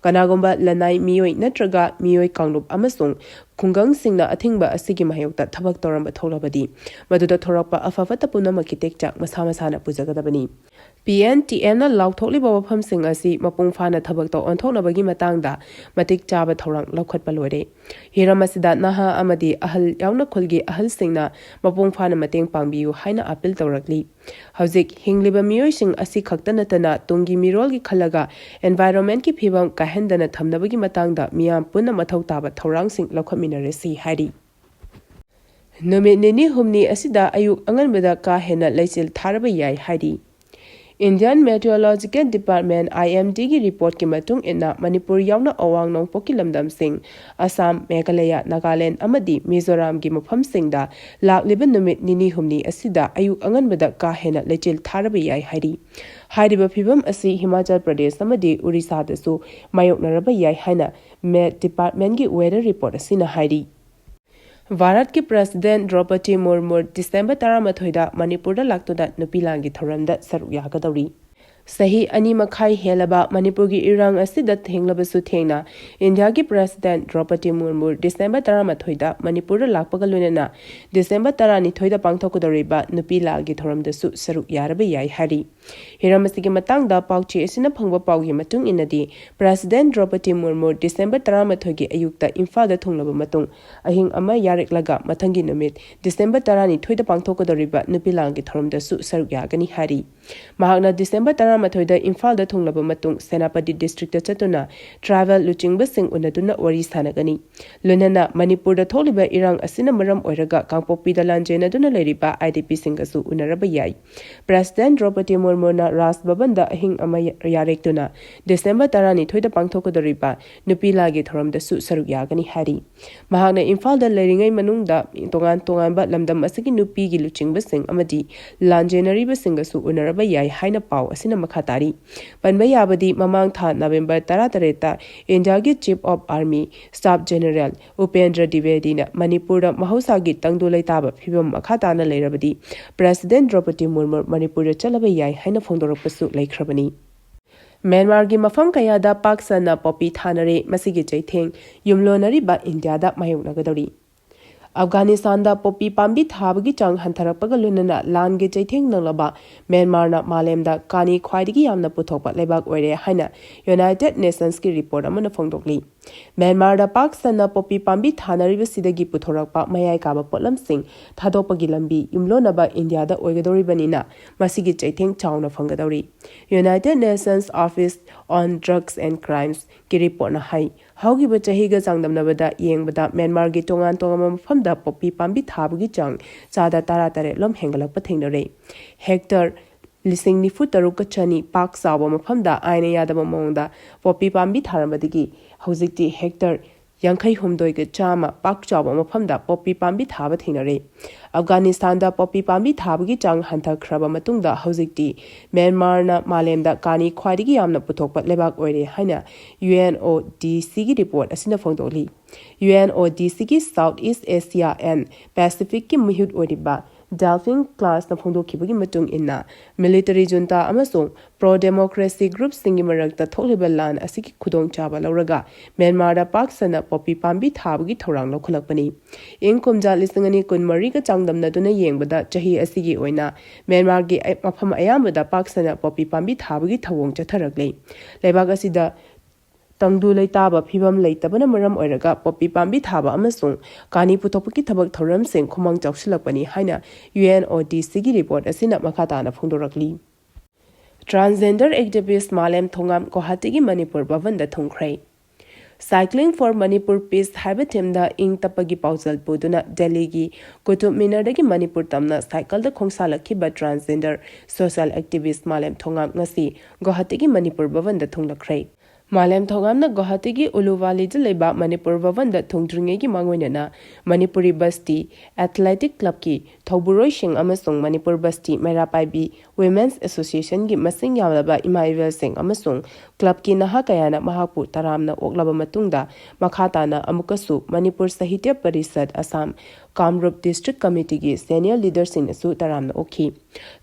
ꯀꯅꯥꯒꯨꯝꯕ ꯂꯅꯥꯏ ꯃꯤꯑꯣꯏ ꯅꯠꯇ꯭ꯔꯒ ꯃꯤꯑꯣꯏ ꯀꯥꯡꯂꯨꯞ ꯑꯃꯁꯨꯡ ꯈꯨꯡꯒꯪꯁꯤꯡꯅ ꯑꯊꯤꯡꯕ ꯑꯁꯤꯒꯤ ꯃꯥꯌꯣꯛꯇ ꯊꯕꯛ ꯇꯧꯔꯝꯕ ꯊꯣꯛꯂꯕꯗꯤ, ꯃꯗꯨꯗ ꯊꯣꯔꯛꯄ ꯑꯐ ꯐꯠꯇ ꯄꯨꯝꯅꯃꯛꯀꯤ ꯇꯦꯛꯆꯥꯛ ꯃꯁꯥ ꯃꯁꯥꯅ ꯄꯨꯖꯒꯗꯕꯅꯤ꯫ ꯄꯤ ꯑꯦꯟ ꯇꯤ ꯑꯦꯟꯅ ꯂꯥꯎꯊꯣꯛꯂꯤꯕ ꯋꯥꯐꯝꯁꯤꯡ ꯑꯁꯤ ꯃꯄꯨꯡ ꯐꯥꯅ ꯊꯕꯛꯇ ꯑꯣꯟꯊꯣꯛꯅꯕꯒꯤ ꯃꯇꯥꯡꯗ ꯃꯇꯤꯛ ꯆꯥꯕ ꯊꯧꯔꯥꯡ ꯂꯧꯈꯠꯄ ꯂꯣꯏꯔꯦ꯫ ꯍꯤꯔꯝ ꯑꯁꯤꯗ ꯅꯍꯥ ꯑꯃꯗꯤ ꯑꯍꯜ ꯌꯥꯎꯅ ꯈꯨꯜꯒꯤ ꯑꯍꯜꯁꯤꯡꯅ ꯃꯄꯨꯡ ꯐꯥꯅ ꯃꯇꯦꯡ ꯄꯥꯡꯕꯤꯌꯨ ꯍꯥꯏꯅ ꯑꯥꯄꯤꯜ ꯇꯧꯔꯛꯂꯤ꯫ ꯍꯧꯖꯤꯛ ꯍꯤꯡꯂꯤꯕ ꯃꯤꯑꯣꯏꯁꯤꯡ ꯑꯁꯤ ꯈꯛꯇ ꯅꯠꯇꯅ ꯇꯨꯡꯒꯤ ꯃꯤꯔꯣꯜꯒꯤ ꯈꯜꯂꯒ environmentꯀꯤ ꯐꯤꯕꯝ ꯀꯥꯏꯍꯟꯗꯅ ꯊꯝꯅꯕꯒꯤ ꯃꯇꯥꯡꯗ ꯃꯤꯌꯥꯝ ꯄꯨꯟꯅ ꯃꯊꯧ ꯇꯥꯕ ꯊꯧꯔꯥꯡꯁꯤꯡ ꯂꯧꯈꯠꯃꯤꯟꯅꯔꯁꯤ ꯍꯥꯏꯔꯤ꯫ ꯅꯨꯃꯤꯠ ꯅꯤꯅꯤ ꯍꯨꯝꯅꯤ ꯑꯁꯤꯗ ꯑꯌꯨꯛ ꯑꯉꯟꯕꯗ ꯀꯥ ꯍꯦꯟꯅ ꯂꯩꯆꯤꯜ ꯊꯥꯔꯕ ꯌꯥꯏ ꯍꯥꯏꯔꯤ꯫ Indian Meteorological Department, I M Dꯒꯤ reportꯀꯤ ꯃꯇꯨꯡ ꯏꯟꯅ, ꯃꯅꯤꯄꯨꯔ ꯌꯥꯎꯅ ꯑꯋꯥꯡ ꯅꯣꯡꯄꯣꯛꯀꯤ ꯂꯝꯗꯝꯁꯤꯡ, ꯑꯁꯥꯝ, ꯃꯦꯘꯥꯂꯌꯥ, ꯅꯥꯒꯥꯂꯦꯟ ꯑꯃꯗꯤ ꯃꯤꯖꯣꯔꯥꯝꯒꯤ ꯃꯐꯝꯁꯤꯡꯗ ꯂꯥꯛꯂꯤꯕ ꯅꯨꯃꯤꯠ ꯅꯤꯅꯤ ꯍꯨꯝꯅꯤ ꯑꯁꯤꯗ ꯑꯌꯨꯛ ꯑꯉꯟꯕꯗ ꯀꯥ ꯍꯦꯟꯅ ꯂꯩꯆꯤꯜ ꯊꯥꯔꯕ ꯌꯥꯏ ꯍꯥꯏꯔꯤ꯫ ꯍꯥꯏꯔꯤꯕ ꯐꯤꯕꯝ ꯑꯁꯤ ꯍꯤꯃꯥꯆꯜ ꯄ꯭ꯔꯗꯦꯁ ꯑꯃꯗꯤ ꯎꯔꯤꯁꯥꯗꯁꯨ ꯃꯥꯌꯣꯛꯅꯔꯕ ꯌꯥꯏ ꯍꯥꯏꯅ Met Departmentꯀꯤ weather report ꯑꯁꯤꯅ ꯍꯥꯏꯔꯤ꯫ ꯚꯥꯔꯠꯀꯤ President ꯗ꯭ꯔꯧꯄꯗꯤ ꯃꯨꯔꯃꯨ ꯗꯤꯁꯦꯝꯕꯔ ꯇꯔꯥꯃꯥꯊꯣꯏꯗ ꯃꯅꯤꯄꯨꯔꯗ ꯂꯥꯛꯇꯨꯅ ꯅꯨꯄꯤ ꯂꯥꯟꯒꯤ ꯊꯧꯔꯝꯗ ꯁꯔꯨꯛ ꯌꯥꯒꯗꯧꯔꯤ꯫ ꯆꯍꯤ ꯑꯅꯤ ꯃꯈꯥꯏ ꯍꯦꯜꯂꯕ ꯃꯅꯤꯄꯨꯔꯒꯤ ꯏꯔꯥꯡ ꯑꯁꯤꯗ ꯊꯦꯡꯂꯕꯁꯨ ꯊꯦꯡꯅ, ꯏꯟꯗꯤꯌꯥꯒꯤ President ꯗ꯭ꯔꯧꯄꯗꯤ ꯃꯨꯔꯃꯨ ꯗꯤꯁꯦꯝꯕꯔ ꯇꯔꯥꯃꯥꯊꯣꯏꯗ ꯃꯅꯤꯄꯨꯔꯗ ꯂꯥꯛꯄꯒ ꯂꯣꯏꯅꯅ ꯗꯤꯁꯦꯝꯕꯔ ꯇꯔꯥꯅꯤꯊꯣꯏꯗ ꯄꯥꯡꯊꯣꯛꯀꯗꯧꯔꯤꯕ ꯅꯨꯄꯤ ꯂꯥꯟꯒꯤ ꯊꯧꯔꯝꯗꯁꯨ ꯁꯔꯨꯛ ꯌꯥꯔꯕ ꯌꯥꯏ ꯍꯥꯏꯔꯤ꯫ ꯍꯤꯔꯝ ꯑꯁꯤꯒꯤ ꯃꯇꯥꯡꯗ ꯄꯥꯎꯆꯦ ꯑꯁꯤꯅ ꯐꯪꯕ ꯄꯥꯎꯒꯤ ꯃꯇꯨꯡ ꯏꯟꯅꯗꯤ, President ꯗ꯭ꯔꯧꯄꯗꯤ ꯃꯨꯔꯃꯨ ꯗꯤꯁꯦꯝꯕꯔ ꯇꯔꯥꯃꯥꯊꯣꯏꯒꯤ ꯑꯌꯨꯛꯇ ꯏꯝꯐꯥꯜꯗ ꯊꯨꯡꯂꯕ ꯃꯇꯨꯡ, ꯑꯍꯤꯡ ꯑꯃ ꯌꯥꯔꯦꯛꯂꯒ ꯃꯊꯪꯒꯤ ꯅꯨꯃꯤꯠ ꯗꯤꯁꯦꯝꯕꯔ ꯇꯔꯥꯅꯤꯊꯣꯏꯗ ꯄꯥꯡꯊꯣꯛꯀꯗꯧꯔꯤꯕ ꯅꯨꯄꯤ ꯂꯥꯟꯒꯤ ꯊꯧꯔꯝꯗꯁꯨ ꯁꯔꯨꯛ ꯌꯥꯒꯅꯤ ꯍꯥꯏꯔꯤ꯫ ꯃꯍꯥꯛꯅ ꯗꯤꯁꯦꯝꯕꯔ ꯇꯔꯥꯃꯥꯊꯣꯏꯗ ꯏꯝꯐꯥꯜꯗ ꯊꯨꯡꯂꯕ ꯃꯇꯨꯡ, ꯁꯦꯅꯥꯄꯇꯤ districtꯇ ꯆꯠꯇꯨꯅ tribal ꯂꯨꯆꯤꯡꯕꯁꯤꯡ ꯎꯅꯗꯨꯅ ꯋꯥꯔꯤ ꯁꯥꯟꯅꯒꯅꯤ꯫ ꯂꯣꯏꯅꯅ ꯃꯅꯤꯄꯨꯔꯗ ꯊꯣꯛꯂꯤꯕ ꯏꯔꯥꯡ ꯑꯁꯤꯅ ꯃꯔꯝ ꯑꯣꯏꯔꯒ ꯀꯥꯡꯄꯣꯛꯄꯤꯗ ꯂꯥꯟꯖꯦꯟꯅꯗꯨꯅ ꯂꯩꯔꯤꯕ IDPꯁꯤꯡꯒꯁꯨ ꯎꯅꯔꯕ ꯌꯥꯏ꯫ President ꯗ꯭ꯔꯧꯄꯗꯤ ꯃꯨꯔꯃꯨꯅ ꯔꯥꯖ ꯚꯕꯟꯗ ꯑꯍꯤꯡ ꯑꯃ ꯌꯥꯔꯦꯛꯇꯨꯅ ꯗꯤꯁꯦꯝꯕꯔ ꯇꯔꯥꯅꯤꯊꯣꯏꯗ ꯄꯥꯡꯊꯣꯛꯀꯗꯧꯔꯤꯕ ꯅꯨꯄꯤ ꯂꯥꯟꯒꯤ ꯊꯧꯔꯝꯗꯁꯨ ꯁꯔꯨꯛ ꯌꯥꯒꯅꯤ ꯍꯥꯏꯔꯤ꯫ ꯃꯍꯥꯛꯅ ꯏꯝꯐꯥꯜꯗ ꯂꯩꯔꯤꯉꯩ ꯃꯅꯨꯡꯗ ꯇꯣꯉꯥꯟ ꯇꯣꯉꯥꯟꯕ ꯂꯝꯗꯝ ꯑꯁꯤꯒꯤ ꯅꯨꯄꯤꯒꯤ ꯂꯨꯆꯤꯡꯕꯁꯤꯡ ꯑꯃꯗꯤ ꯂꯥꯟꯖꯦꯟꯅꯔꯤꯕꯁꯤꯡꯒꯁꯨ ꯎꯅꯔꯕ ꯌꯥꯏ ꯍꯥꯏꯅ ꯄꯥꯎ ꯑꯁꯤꯅ ꯃꯈꯥ ꯇꯥꯔꯤ꯫ ꯄꯟꯕ ꯌꯥꯕꯗꯤ, ꯃꯃꯥꯡ ꯊꯥ ꯅꯕꯦꯝꯕꯔ ꯇꯔꯥꯇꯔꯦꯠꯇ ꯏꯟꯗꯤꯌꯥꯒꯤ Chief of Army Staff General Upendra ꯗ꯭ꯋꯤꯕꯦꯗꯤꯅ ꯃꯅꯤꯄꯨꯔꯗ ꯃꯍꯧꯁꯥꯒꯤ ꯇꯪꯗꯨ ꯂꯩꯇꯥꯕ ꯐꯤꯕꯝ ꯃꯈꯥ ꯇꯥꯅ ꯂꯩꯔꯕꯗꯤ, President ꯗ꯭ꯔꯧꯄꯗꯤ ꯃꯨꯔꯃꯨ ꯃꯅꯤꯄꯨꯔꯗ ꯆꯠꯂꯕ ꯌꯥꯏ ꯍꯥꯏꯅ ꯐꯣꯡꯗꯣꯔꯛꯄꯁꯨ ꯂꯩꯈ꯭ꯔꯕꯅꯤ꯫ ꯃ꯭ꯌꯥꯟꯃꯥꯔꯒꯤ ꯃꯐꯝ ꯀꯌꯥꯗ ꯄꯥꯛ ꯁꯟꯅ ꯄꯣꯄꯤ ꯊꯥꯅꯔꯦ꯫ ꯃꯁꯤꯒꯤ ꯆꯩꯊꯦꯡ ꯌꯨꯝꯂꯣꯟꯅꯔꯤꯕ ꯏꯟꯗꯤꯌꯥꯗ ꯃꯥꯌꯣꯛꯅꯒꯗꯧꯔꯤ꯫ ꯑꯐꯒꯥꯅꯤꯁꯇꯥꯟꯗ ꯄꯣꯄꯤ ꯄꯥꯝꯕꯤ ꯊꯥꯕꯒꯤ ꯆꯥꯡ ꯍꯟꯊꯔꯛꯄꯒ ꯂꯣꯏꯅꯅ ꯂꯥꯟꯒꯤ ꯆꯩꯊꯦꯡ ꯅꯪꯂꯕ ꯃ꯭ꯌꯥꯟꯃꯥꯔꯅ ꯃꯥꯂꯦꯝꯗ ꯀꯥꯅꯤ ꯈ꯭ꯋꯥꯏꯗꯒꯤ ꯌꯥꯝꯅ ꯄꯨꯊꯣꯛꯄ ꯂꯩꯕꯥꯛ ꯑꯣꯏꯔꯦ ꯍꯥꯏꯅ ꯌꯨꯅꯥꯏꯇꯦꯗ ꯅꯦꯁꯟꯁꯀꯤ ꯔꯤꯄꯣꯔꯠ ꯑꯃꯅ ꯐꯣꯡꯗꯣꯛꯂꯤ꯫ ꯃ꯭ꯌꯥꯟꯃꯥꯔꯗ ꯄꯥꯛ ꯁꯟꯅ ꯄꯣꯄꯤ ꯄꯥꯝꯕꯤ ꯊꯥꯅꯔꯤꯕꯁꯤꯗꯒꯤ ꯄꯨꯊꯣꯔꯛꯄ ꯃꯌꯥꯏ ꯀꯥꯕ ꯄꯣꯠꯂꯝꯁꯤꯡ ꯊꯥꯗꯣꯛꯄꯒꯤ ꯂꯝꯕꯤ ꯌꯨꯝꯂꯣꯟꯅꯕ ꯏꯟꯗꯤꯌꯥꯗ ꯑꯣꯏꯒꯗꯧꯔꯤꯕꯅꯤꯅ ꯃꯁꯤꯒꯤ ꯆꯩꯊꯦꯡ ꯆꯥꯎꯅ ꯐꯪꯒꯗꯧꯔꯤ꯫ United Nations Office on Drugs and Crimes ꯀꯤ ꯔꯤꯄꯣꯔꯠꯅ ꯍꯥꯏ, ꯍꯧꯈꯤꯕ ꯆꯍꯤꯒ ꯆꯥꯡꯗꯝꯅꯕꯗ ꯌꯦꯡꯕꯗ ꯃ꯭ꯌꯥꯟꯃꯥꯔꯒꯤ ꯇꯣꯉꯥꯟ ꯇꯣꯉꯥꯟꯕ ꯃꯐꯝꯗ ꯄꯣꯄꯤ ꯄꯥꯝꯕꯤ ꯊꯥꯕꯒꯤ ꯆꯥꯡ ꯆꯥꯗ ꯇꯔꯥꯇꯔꯦꯠ ꯂꯣꯝ ꯍꯦꯟꯒꯠꯂꯛꯄ ꯊꯦꯡꯅꯔꯦ꯫ ꯍꯦꯛꯇꯔ ꯂꯤꯁꯤꯡ ꯅꯤꯐꯨ ꯇꯔꯨꯛꯀ ꯆꯅꯤ ꯄꯥꯛ ꯆꯥꯎꯕ ꯃꯐꯝꯗ ꯑꯥꯏꯟꯅ ꯌꯥꯗꯕ ꯃꯑꯣꯡꯗ ꯄꯣꯄꯤ ꯄꯥꯝꯕꯤ ꯊꯥꯔꯝꯕꯗꯒꯤ ꯍꯧꯖꯤꯛꯇꯤ ꯍꯦꯛꯇꯔ ꯌꯥꯡꯈꯩ ꯍꯨꯝꯗꯣꯏꯒ ꯆꯥꯝꯃ ꯄꯥꯛ ꯆꯥꯎꯕ ꯃꯐꯝꯗ ꯄꯣꯄꯤ ꯄꯥꯝꯕꯤ ꯊꯥꯕ ꯊꯦꯡꯅꯔꯦ꯫ ꯑꯐꯒꯥꯅꯤꯁꯇꯥꯟꯗ ꯄꯣꯄꯤ ꯄꯥꯝꯕꯤ ꯊꯥꯕꯒꯤ ꯆꯥꯡ ꯍꯟꯊꯈ꯭ꯔꯕ ꯃꯇꯨꯡꯗ ꯍꯧꯖꯤꯛꯇꯤ ꯃ꯭ꯌꯥꯟꯃꯥꯔꯅ ꯃꯥꯂꯦꯝꯗ ꯀꯥꯅꯤ ꯈ꯭ꯋꯥꯏꯗꯒꯤ ꯌꯥꯝꯅ ꯄꯨꯊꯣꯛꯄ ꯂꯩꯕꯥꯛ ꯑꯣꯏꯔꯦ ꯍꯥꯏꯅ ꯌꯨ ꯑꯦꯟ ꯑꯣ ꯗꯤ ꯁꯤꯒꯤ ꯔꯤꯄꯣꯔꯠ ꯑꯁꯤꯅ ꯐꯣꯡꯗꯣꯛꯂꯤ꯫ ꯌꯨ ꯑꯦꯟ ꯑꯣ ꯗꯤ ꯁꯤꯒꯤ ꯁꯥꯎꯠ ꯏꯁ ꯑꯦꯁꯤꯌꯥ ꯑꯦꯟ ꯄꯦꯁꯤꯐꯤꯛꯀꯤ ꯃꯤꯍꯨꯠ ꯑꯣꯏꯔꯤꯕ ꯗꯦꯜꯐꯤꯟ ꯀ꯭ꯂꯥꯁꯅ ꯐꯣꯡꯗꯣꯛꯈꯤꯕꯒꯤ ꯃꯇꯨꯡ ꯏꯟꯅ, ꯃꯤꯂꯤꯇꯔꯤ ꯖꯨꯟꯇꯥ ꯑꯃꯁꯨꯡ ꯄ꯭ꯔꯣ ꯗꯦꯃꯣꯀ꯭ꯔꯦꯁꯤ ꯒ꯭ꯔꯨꯞꯁꯤꯡꯒꯤ ꯃꯔꯛꯇ ꯊꯣꯛꯂꯤꯕ ꯂꯥꯟ ꯑꯁꯤꯒꯤ ꯈꯨꯗꯣꯡꯆꯥꯕ ꯂꯧꯔꯒ ꯃ꯭ꯌꯥꯟꯃꯥꯔꯗ ꯄꯥꯛ ꯁꯟꯅ ꯄꯣꯄꯤ ꯄꯥꯝꯕꯤ ꯊꯥꯕꯒꯤ ꯊꯧꯔꯥꯡ ꯂꯧꯈꯠꯂꯛꯄꯅꯤ꯫ ꯏꯪ ꯀꯨꯝꯖꯥ ꯂꯤꯁꯤꯡ ꯑꯅꯤ ꯀꯨꯟꯃꯔꯤꯒ ꯆꯥꯡꯗꯝꯅꯗꯨꯅ ꯌꯦꯡꯕꯗ ꯆꯍꯤ ꯑꯁꯤꯒꯤ ꯑꯣꯏꯅ ꯃ꯭ꯌꯥꯟꯃꯥꯔꯒꯤ ꯑ-, ꯃꯐꯝ ꯑꯌꯥꯝꯕꯗ ꯄꯥꯛ ꯁꯟꯅ ꯄꯣꯄꯤ ꯄꯥꯝꯕꯤ ꯊꯥꯕꯒꯤ ꯊꯧꯑꯣꯡ ꯆꯠꯊꯔꯛꯂꯤ꯫ ꯂꯩꯕꯥꯛ ꯑꯁꯤꯗ ꯇꯪꯗꯨ ꯂꯩꯇꯥꯕ ꯐꯤꯕꯝ ꯂꯩꯇꯕꯅ ꯃꯔꯝ ꯑꯣꯏꯔꯒ ꯄꯣꯄꯤ ꯄꯥꯝꯕꯤ ꯊꯥꯕ ꯑꯃꯁꯨꯡ ꯀꯥꯅꯤ ꯄꯨꯊꯣꯛꯄꯒꯤ ꯊꯕꯛ ꯊꯧꯔꯝꯁꯤꯡ ꯈꯨꯃꯥꯡ ꯆꯥꯎꯁꯤꯜꯂꯛꯄꯅꯤ ꯍꯥꯏꯅ ꯌꯨ ꯑꯦꯟ ꯑꯣ ꯗꯤ ꯁꯤꯒꯤ ꯔꯤꯄꯣꯔꯠ ꯑꯁꯤꯅ ꯃꯈꯥ ꯇꯥꯅ ꯐꯣꯡꯗꯣꯔꯛꯂꯤ꯫ ꯇ꯭ꯔꯥꯟꯁꯖꯦꯟꯗꯔ ꯑꯦꯛꯇꯤꯚꯤꯁ꯭ꯠ ꯃꯥꯂꯦꯝ ꯊꯣꯉꯥꯝ ꯒꯨꯋꯥꯍꯥꯇꯤꯒꯤ Manipur ꯚꯕꯟꯗ ꯊꯨꯡꯈ꯭ꯔꯦ꯫ Cycling for Manipur Peace ꯍꯥꯏꯕ ꯊꯤꯝꯗ ꯏꯪ ꯇꯞꯄꯒꯤ ꯄꯥꯎꯖꯦꯜ ꯄꯨꯗꯨꯅ ꯗꯦꯜꯂꯤꯒꯤ ꯀꯨꯇꯨꯕ ꯃꯤꯅꯔꯗꯒꯤ ꯃꯅꯤꯄꯨꯔ ꯇꯝꯅ ꯁꯥꯏꯀꯜꯗ ꯈꯣꯡꯁꯥꯜꯂꯛꯈꯤꯕ ꯇ꯭ꯔꯥꯟꯁꯖꯦꯟꯗꯔ ꯁꯣꯁꯤꯌꯦꯜ ꯑꯦꯛꯇꯤꯚꯤꯁ꯭ꯠ ꯃꯥꯂꯦꯝ ꯊꯣꯉꯥꯝ ꯉꯁꯤ ꯒꯨꯋꯥꯍꯥꯇꯤꯒꯤ ꯃꯅꯤꯄꯨꯔ ꯚꯕꯟꯗ ꯊꯨꯡꯂꯛꯈ꯭ꯔꯦ꯫ ꯃꯥꯂꯦꯝ ꯊꯣꯉꯥꯝꯅ ꯒꯨꯋꯥꯍꯥꯇꯤꯒꯤ ꯎꯂꯨꯋꯥꯂꯤꯗ ꯂꯩꯕ ꯃꯅꯤꯄꯨꯔ ꯚꯕꯟꯗ ꯊꯨꯡꯗ꯭ꯔꯤꯉꯩꯒꯤ ꯃꯥꯡꯑꯣꯏꯅꯅ ꯃꯅꯤꯄꯨꯔꯤ ꯕꯁꯇꯤ ꯑꯦꯊꯂꯦꯇꯤꯛ ꯀ꯭ꯂꯕꯀꯤ ꯊꯧꯕꯨꯔꯣꯏꯁꯤꯡ ꯑꯃꯁꯨꯡ ꯃꯅꯤꯄꯨꯔ ꯕꯁꯇꯤ ꯃꯩꯔꯥ ꯄꯥꯏꯕꯤ Women's Associationꯒꯤ ꯃꯁꯤꯡ ꯌꯥꯝꯂꯕ ꯏꯃꯥ ꯏꯕꯦꯜꯁꯤꯡ ꯑꯃꯁꯨꯡ clubꯀꯤ ꯅꯍꯥ ꯀꯌꯥꯅ ꯃꯍꯥꯛꯄꯨ ꯇꯔꯥꯝꯅ ꯑꯣꯛꯂꯕ ꯃꯇꯨꯡꯗ ꯃꯈꯥ ꯇꯥꯅ ꯑꯃꯨꯛꯀꯁꯨ ꯃꯅꯤꯄꯨꯔ ꯁꯥꯍꯤꯇ꯭ꯌ ꯄꯔꯤꯁꯠ ꯑꯁꯥꯝ ꯀꯥꯝꯔꯨꯞ District Committeeꯒꯤ senior leaderꯁꯤꯡꯅꯁꯨ ꯇꯔꯥꯝꯅ ꯑꯣꯛꯈꯤ꯫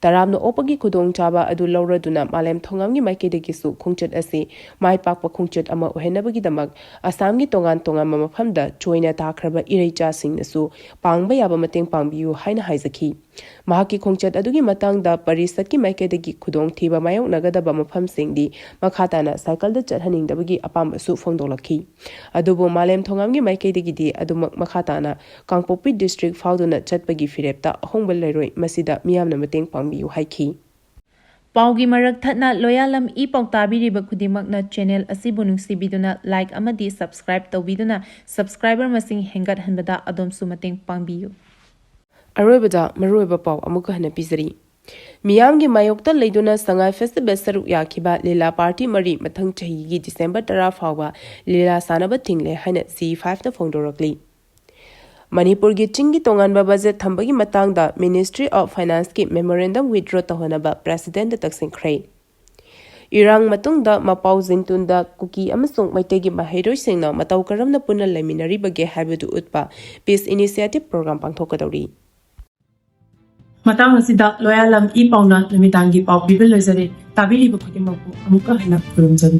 ꯇꯔꯥꯝꯅ ꯑꯣꯛꯄꯒꯤ ꯈꯨꯗꯣꯡꯆꯥꯕ ꯑꯗꯨ ꯂꯧꯔꯗꯨꯅ ꯃꯥꯂꯦꯝ ꯊꯣꯉꯥꯝꯒꯤ ꯃꯥꯏꯀꯩꯗꯒꯤꯁꯨ ꯈꯣꯡꯆꯠ ꯑꯁꯤ ꯃꯥꯏ ꯄꯥꯛꯄ ꯈꯣꯡꯆꯠ ꯑꯃ ꯑꯣꯏꯍꯟꯅꯕꯒꯤꯗꯃꯛ ꯑꯁꯥꯝꯒꯤ ꯇꯣꯉꯥꯟ ꯇꯣꯉꯥꯟꯕ ꯃꯐꯝꯗ ꯆꯣꯏꯅ ꯇꯥꯈ꯭ꯔꯕ ꯏꯔꯩꯆꯥꯁꯤꯡꯅꯁꯨ ꯄꯥꯡꯕ ꯌꯥꯕ ꯃꯇꯦꯡ ꯄꯥꯡꯕꯤꯌꯨ ꯍꯥꯏꯅ ꯍꯥꯏꯖꯈꯤ꯫ ꯃꯍꯥꯛꯀꯤ ꯈꯣꯡꯆꯠ ꯑꯗꯨꯒꯤ ꯃꯇꯥꯡꯗ ꯄꯔꯤꯁꯠꯀꯤ ꯃꯥꯏꯀꯩꯗꯒꯤ ꯈꯨꯗꯣꯡꯊꯤꯕ ꯃꯥꯌꯣꯛꯅꯒꯗꯕ ꯃꯐꯝꯁꯤꯡꯗꯤ ꯃꯈꯥ ꯇꯥꯅ ꯁꯥꯏꯀꯜꯗ ꯆꯠꯍꯟꯅꯤꯡꯗꯕꯒꯤ ꯑꯄꯥꯝꯕꯁꯨ ꯐꯣꯡꯗꯣꯛꯂꯛꯈꯤ꯫ ꯑꯗꯨꯕꯨ ꯃꯥꯂꯦꯝ ꯊꯣꯉꯥꯝꯒꯤ ꯃꯥꯏꯀꯩꯗꯒꯤꯗꯤ ꯑꯗꯨꯃꯛ ꯃꯈꯥ ꯇꯥꯅ ꯀꯥꯡꯄꯣꯛꯄꯤ district ꯐꯥꯎꯗꯨꯅ ꯆꯠꯄꯒꯤ ꯐꯤꯔꯦꯞꯇ ꯑꯍꯣꯡꯕ ꯂꯩꯔꯣꯏ, ꯃꯁꯤꯗ ꯃꯤꯌꯥꯝꯅ ꯃꯇꯦꯡ ꯄꯥꯡꯕꯤꯌꯨ ꯍꯥꯏꯈꯤ꯫ ꯄꯥꯎꯒꯤ ꯃꯔꯛ ꯊꯠꯅ ꯂꯣꯌꯥꯂꯝ ꯏ ꯄꯥꯎ ꯇꯥꯕꯤꯔꯤꯕ ꯈꯨꯗꯤꯡꯃꯛꯅ channel ꯑꯁꯤꯕꯨ ꯅꯨꯡꯁꯤꯕꯤꯗꯨꯅ like ꯑꯃꯗꯤ subscribe ꯇꯧꯕꯤꯗꯨꯅ subscriber ꯃꯁꯤꯡ ꯍꯦꯟꯒꯠꯍꯟꯕꯗ ꯑꯗꯣꯝꯁꯨ ꯃꯇꯦꯡ ꯄꯥꯡꯕꯤꯌꯨ꯫ ꯑꯔꯣꯏꯕꯗ ꯃꯔꯨꯑꯣꯏꯕ ꯄꯥꯎ ꯑꯃꯨꯛꯀ ꯍꯟꯅ ꯄꯤꯖꯔꯤ꯫ ꯃꯤꯌꯥꯝꯒꯤ ꯃꯥꯌꯣꯛꯇ ꯂꯩꯗꯨꯅ ꯁꯉꯥꯏ Festival ꯁꯔꯨꯛ ꯌꯥꯈꯤꯕ ꯂꯤꯂꯥ party ꯃꯔꯤ ꯃꯊꯪ ꯆꯍꯤꯒꯤ December ꯇꯔꯥ ꯐꯥꯎꯕ ꯂꯤꯂꯥ ꯁꯥꯟꯅꯕ ꯊꯤꯡꯂꯦ ꯍꯥꯏꯅ Zee Fiveꯅ ꯐꯣꯡꯗꯣꯔꯛꯂꯤ꯫ ꯃꯅꯤꯄꯨꯔꯒꯤ ꯆꯤꯡꯒꯤ ꯇꯣꯉꯥꯟꯕ budget ꯊꯝꯕꯒꯤ ꯃꯇꯥꯡꯗ Ministry of Financeꯀꯤ memorandum withdraw ꯇꯧꯍꯟꯅꯕ Presidentꯗ ꯇꯛꯁꯤꯟꯈ꯭ꯔꯦ꯫ ꯏꯔꯥꯡ ꯃꯇꯨꯡꯗ ꯃꯄꯥꯎ ꯖꯤꯟꯇꯨꯟꯗ ꯀꯨꯀꯤ ꯑꯃꯁꯨꯡ ꯃꯩꯇꯩꯒꯤ ꯃꯍꯩꯔꯣꯏꯁꯤꯡꯅ ꯃꯇꯧ ꯀꯔꯝꯅ ꯄꯨꯟꯅ ꯂꯩꯃꯤꯟꯅꯔꯤꯕꯒꯦ ꯍꯥꯏꯕꯗꯨ ꯎꯠꯄ Peace Initiative program ꯄꯥꯡꯊꯣꯛꯀꯗꯧꯔꯤ꯫ ꯃꯇꯥꯡ ꯑꯁꯤꯗ ꯂꯣꯌꯥꯂꯝ ꯏ ꯄꯥꯎꯅ ꯅꯨꯃꯤꯗꯥꯡꯒꯤ ꯄꯥꯎ ꯄꯤꯕ ꯂꯣꯏꯖꯔꯦ꯫ ꯇꯥꯕꯤꯔꯤꯕ ꯈꯨꯗꯤꯡꯃꯛꯄꯨ ꯑꯃꯨꯛꯀ ꯍꯟꯅ ꯈꯨꯔꯨꯝꯖꯔꯤ꯫